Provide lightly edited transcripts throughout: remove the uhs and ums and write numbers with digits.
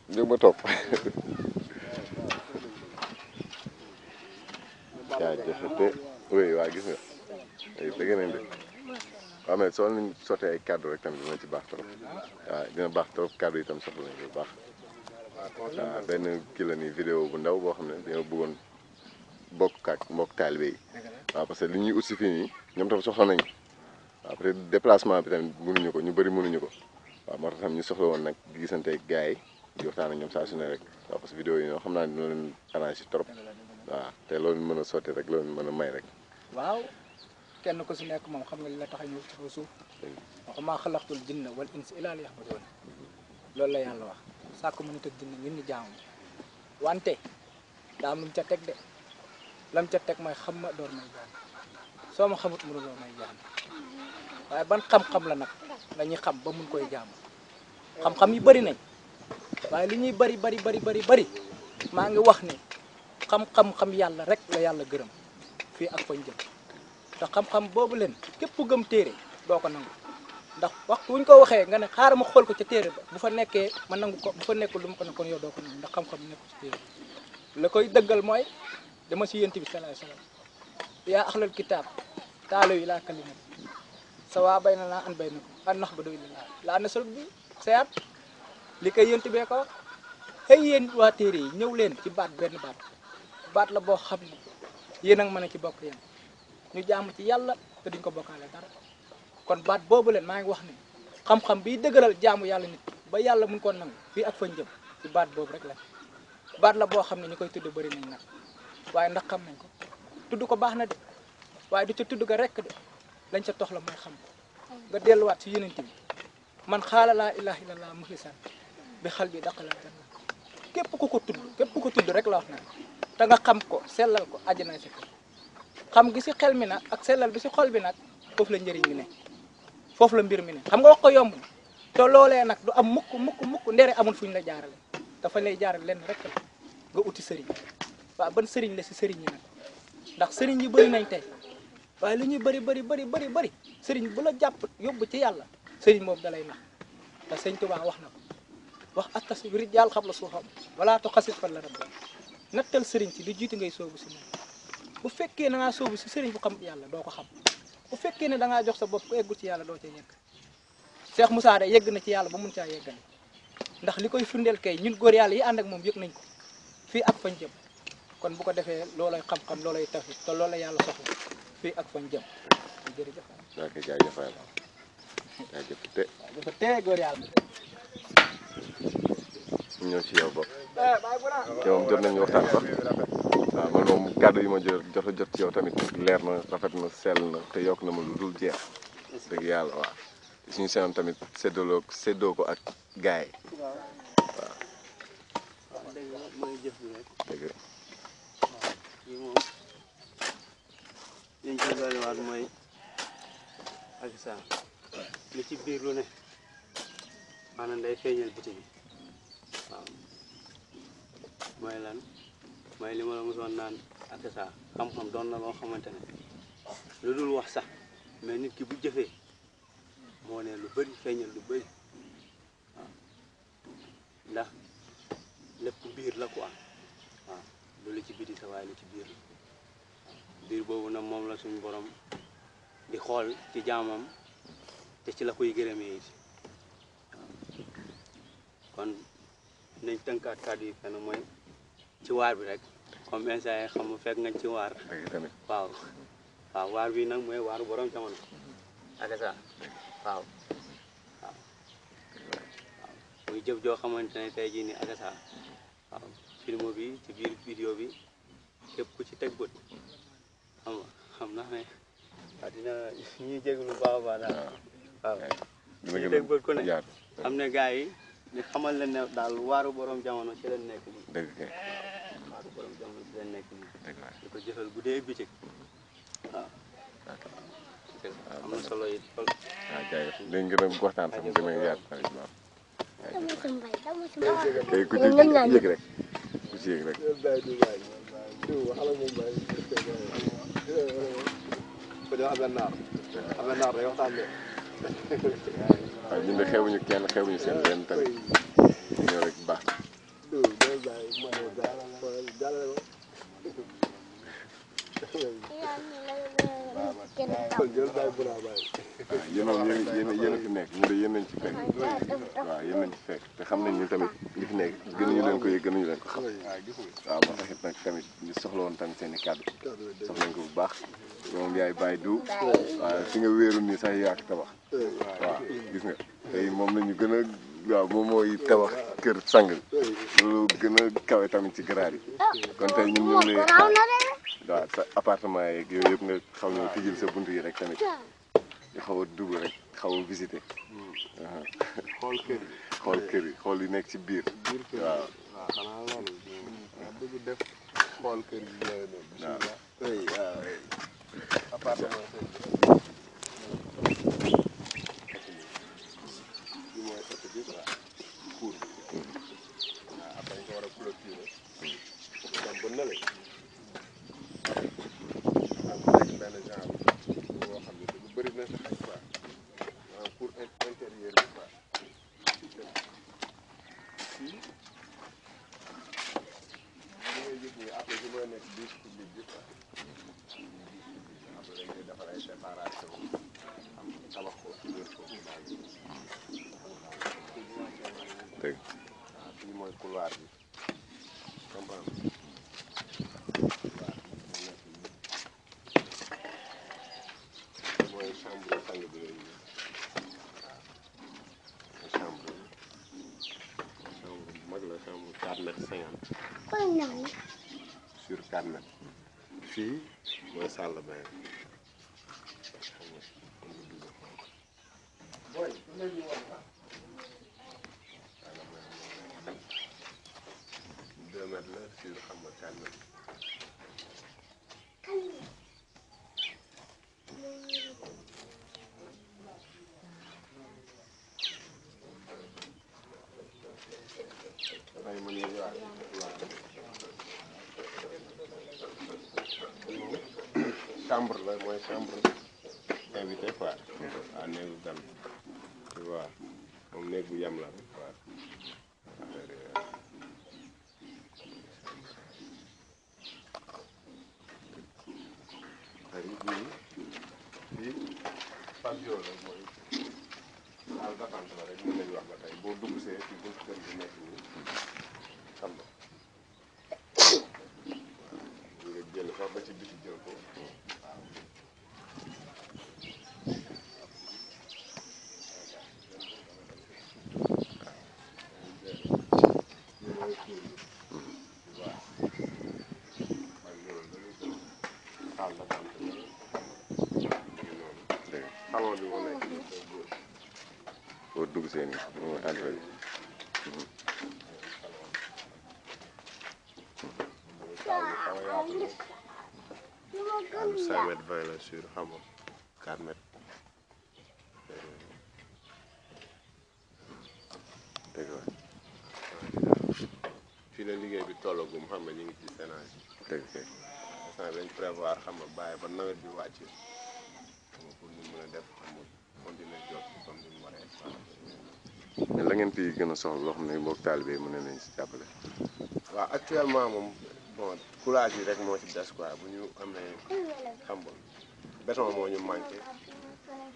jóg ba topp jaajëfate oui waa gis nga ay bëgg nañ de waaw mais soo leen sottee ay kàddu rek tamit dina ci baax trop waaw dina baax trop kàddu yi tam soxla nañ bu baax waaw benn kii la ni vidéo bu ndaw boo xam ne dañoo bëggoon bokk ak mbokk taalibe yi waaw parce que li ñuy ut si fii nii ñoom tam soxla nañ ko waaw peut être déplacement bi tamit mënuñu ko ñu bëri mënuñu ko waaw moo tax tam ñu soxla woon nag di gisante ak gars yi di waxtaan ak ñoom saa su ne rek waaw parce que vidéo yi ñoo xam naa dina leen arrangé trop waaw te loolu mën a sotti rek loolu mën a may rek waaw kenn ko si nekk moom xam nga li la tax a ñëw ci kaw suuf wax maa xalaqtul jinna wal insa illaa liya'buduun loolu la yàlla wax sàkk mu nit ak jinne ñun ñu jaamu wante daa am lu mu ca teg de lam ca teg mooy xam ma door may jaam soo ma xamut mënu door may jaam waaye ban xam-xam la nag lañuy xam ba mun koy jaam xam-xam yi bëri nañ waaye li ñuy bëri maa ngi wax ne xam yàlla rek la yàlla gërëm fii ak fañ jëm te xam-xam boobu leen képp ku gëm téere doo ko nangu ndax waxtu wuñ ko waxee nga ne xaaral ma xool ko ca téere ba bu fa nekkee ma nangu ko bu fa nekkul lu ma ko ne kon yow doo ko nangu ndax xam-xam nekku ci téere la koy dëggal mooy dama si yent bi sallallahu alayhi wasallam yaa ahlal kitaab taalaw ilaa kalimat sawaa baynanaa an baynakum an na'budu illallaah laa nushriku bihi shay'an li koy yent bee ko wax xëy yéen waa téere yi ñëw leen ci baat benn baat la boo xam ne yéen a ngi mën a ci bokk yéen ñu jaamu ci yàlla te duñ ko bokkaale dara kon baat boobu leen maa ngi wax ne xam-xam biy dëgëral jaamu yàlla nit ba yàlla mun koo nangu fii ak fañ jëm ci baat boobu rek la baat la boo xam ne ñu koy tudd bëri nañ nag waaye ndax xam nañ ko tudd ko baax na de waaye du ca tudd ko rekk de lañ ca toxla mooy xam ko nga delluwaat si yeneen bi man xaala laa ilaaha illallaah muxlisan bi xal bi daqalal janna képp ku ko tudd rek la wax na te nga xam ko sellal ko àjjana si xam gi si xel mi nag ak sellal bi si xol bi nag foofu la njëriñ mi ne foofu la mbir mi ne xam nga wax ko yomb na te loolee nag du am mukk ndere amul fu ñu la jaarale dafa lay jaarale lenn rek nga uti sëriñ waaw ban sëriñ la si sëriñ yi nag ndax sëriñ yi bëri nañ tey waaye li ñuy bëri sëriñ bu la jàpp yóbbu ci yàlla sëriñ moom dalay nax te sëñ Tuubaa wax na ko wax attas bi rijal xam la suuxam wala to xasit fan la rab nattal sëriñ si lu jiitu ngay soobu si moom bu fekkee da ngaa soobu si sëriñ bu xam yàlla doo ko xam bu fekkee ne da ngaa jox sa bopp ku eggul ci yàlla doo ca yegg Cheikh Moussa de yegg na ci yàlla ba mun caa yeggale ndax li koy firndeel kay ñun góor yàlla yi ànd ak moom yëg nañ ko fii ak fañ jëm kon bu ko defee loolay xam-xam loolay tawhid te loolu la yàlla soxla fii ak fañ jëm jërëjëf. ok jaajëf waay jaajëf te. dafa tee góor yàlla. ñëw ci yow bopp yow moom jot nañu waxtaan sax waaw man moom kàddu yi ma jot ci yow tamit leer na rafet na sell na te yokk na ma lu dul jeex dëgg yàlla waaw suñu seenoon tamit séddoo ko ak gaay waaw mooy jëf bi rek dëgg yi moom liñ ci dolliwaat mooy ak sa li ci biir lu ne maanaam day feeñal biti bi waaw mooy lan mooy li ma la mosoon naan ak sa xam-xam doon na loo xamante ne lu dul wax sax mais nit ki bu jëfee moo ne lu bëri feeñal lu bëri waaw ndax lépp biir la quoi waaw lu ci biti sa waaye lu ci biir la biir boobu nag moom la suñu borom di xool ci jaamam te ci la koy gërëmee it kon nañ tënkaat kàddu yi fenn mooy ci waar bi rek comme instant yi xam fekk ngañ ci waar waaw waaw waar bi nag mooy waaru borom jamono ak sa waaw waaw muy jëf joo xamante ne tey jii ni ak sa waaw film bi ci biir vidéo bi képp ku ci teg bët xam naa ne waaw dina ñuy jéglu baax a baax daal waaw ñu teg bët ku ne am na gars yi ñu xamal leen ne daal waaru borom jamono ci leen nekk nii dëgg kay waaru borom jamono ci leen nekk nii di ko jëfal guddee bëccëg waaw am na solo it lool waaw jaajëf léegi nga doon waxtaan sax mu demee yaatu par exemple tey ku ci yëg rek ku ci yëg rek ko def am na naar day waxtaan de waaw ñun de xewuñu kenn xewuñu seen ren tamit ñëw rek baax na yéen moom yéen a fi nekk ñu de yéen nañ ci fekk waaw yéen nañ ci fekk te xam nañ ñu tamit li fi nekk gënuñu leen ko yëg gënuñu leen ko xam waaw moo taxit nag tamit ñu soxla woon tamit seen i kàddu soxla nañ ko bu baax moom yaay bàyyi du waaw fi nga wéeru nii sax yaa ko tabax waaw gis nga tey moom la ñu gën a waaw moom mooy tabax kër sang loolu gën a kawe tamit ci garaar yi kon tey ñun ñu ngi lay xaar waaw sa appartement yeeg yooyu yëpp nga xaw ñoo tijjil sa bunt yi rek tamit di xaw a dugg rek xaw a visité xool kër yi xool kër yi xool yi nekk ci biir waaw waaw xanaa loolu bëgg def xool kër yi yooyu noonu bismillah waaw appartement bi mooy ëtt bi quoi cour bi waaw après ñu ko war a clôturer dem ba nële am nekk benn genre boo xam ne lu bëri na sa xaj quoi maanaam pour intérieur bi quoi fii li ngay gis nii après bi mooy nekk douche publique bi quoi après dañ koy defar ay séparation am tabax ko wér ko daal dëgg waaw fii mooy couloir bi comprendre mooy chambre sang bi lay chambre bu mag la chambre 4 mètres 50 sur 4 mètres fii mooy salle de bain xam nga comme nga dugg deux mètres la sur xam nga 4 mètres ay man yooyu waaw chambre la mooy chambre invité quoi waaw néegu gan tu vois moom néeg bu yem la waaw affaire yi fii patio la mooy salle d'attente la rek mën nañu wax ba tey boo dugg see ci buntu kër gi nekk nii xam nga nga jël fa ba ci biti jël ko waaw salon bi moo nekk nii sa góor boo dugg seen i moom entrée bi salle bi xaw a yaatu la salle bi 5 mètres 20 la sur xam nga 4 mètres dëgg la fii la liggéey bi tollagum xam nga ñu ngi ci sénage dëgg kay instant dañ prévoir xam nga bàyyi ba nawet bi wàcc xam nga pour ñu mën a def xam nga continuer job bi comme ni mu waree mais la ngeen fi gën a soxla loo xam ne mbokk taalibe yi mën nañ si jàppale waaw actuellement moom bon coulage yi rek moo ci des quoi bu ñu amee xam nga béton moo ñu manqué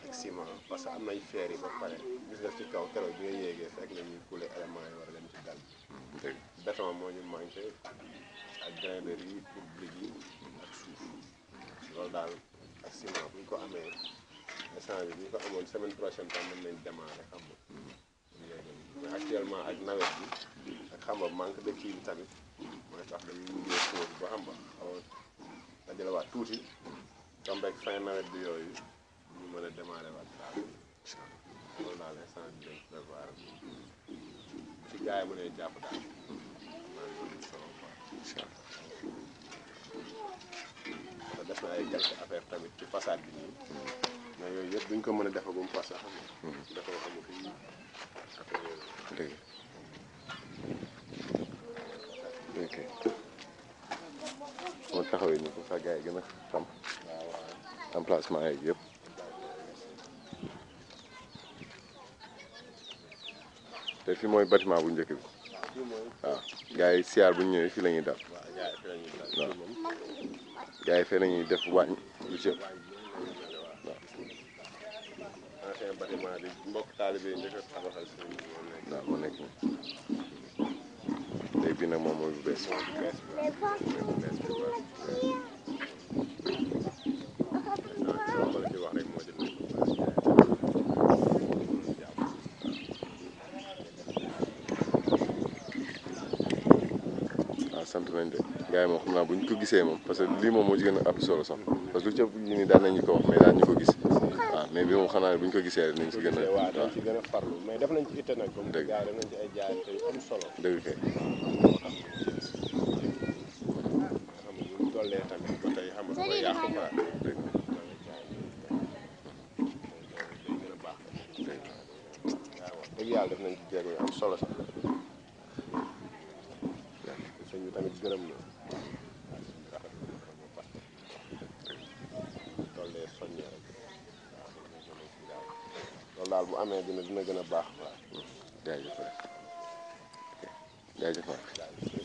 ak ciment parce que am nañ fer yi ba pare gis nga ci kaw keroog bi nga yéegee fekk na ñuy couler éléments yi war a dem ci dal dëgg béton moo ñu manqué ak grainerie yi pour briques yi ak suuf loolu daal ak ciment bu ñu ko amee instant bi bu ñu ko amoon semaine prochaine tam mën nañ démarrer xam nga mais actuellement ak nawet bi ak xam nga manque de kii bi tamit mooy tax dañuy mujjee pause ba xam nga xaw a dajalewaat tuuti tombeeg fin nawet bi yooyu ñu mën a démarrer waat daal loolu daal instant bi dañ prévoir ci gars yi mënee jàpp daal maa ngi doon solo quoi incha allah te def na ay quelques affaires tamit ci façade bi nii mais yooyu yëpp duñ ko mën a defagum parce que xam nga dafa amul fii affaire yooyu dëgg ok moo taxawee ni ko sa gars yi gën a xam emplacement yeeg yëpp te fi mooy bâtiment bu njëkk bi fii mooy waaw gars yi siyaar bu ñu ñëwee fii la ñuy dal waaw gars yi fi la ñuy dal waaw fii moom gars yi fee la ñuy def waañ lu ci waañ bi moom la ñuy dale waaw ancien bâtiment bi mbokk taalibe yi njëkk a tabaxal si waaw moo nekk nii léegi bii nag moom mooy bu bees bu bees bi waaw bu bees bi waaw loolu la ci wax rek moo ci nekk waaw sant nañ de gars yi moom xam naa bu ñu ko gisee moom parce que lii moom moo ci gën a am solo sax parce que lu ca yi ni daan nañu ko wax mais daan ñu ko gis waaw mais bi moom xanaa ne bu ñu ko gisee rek nañ ci gën a waaw dañ ci gën a farlu mais def nañ ci itte nag comme gars yi def nañ ci ay jaayante yu am solo dëgg kay xam nga ñu tollee tamit ba tey xam nga dafa yàqu quoi dëgg dëgg yàlla def nañ ci jéego yu am solo sax sëñ bi tamit gërëm na tollee soññee rek waaw loolu daal bu amee dina gën a baax waaw jaajëf waay jaajëf waay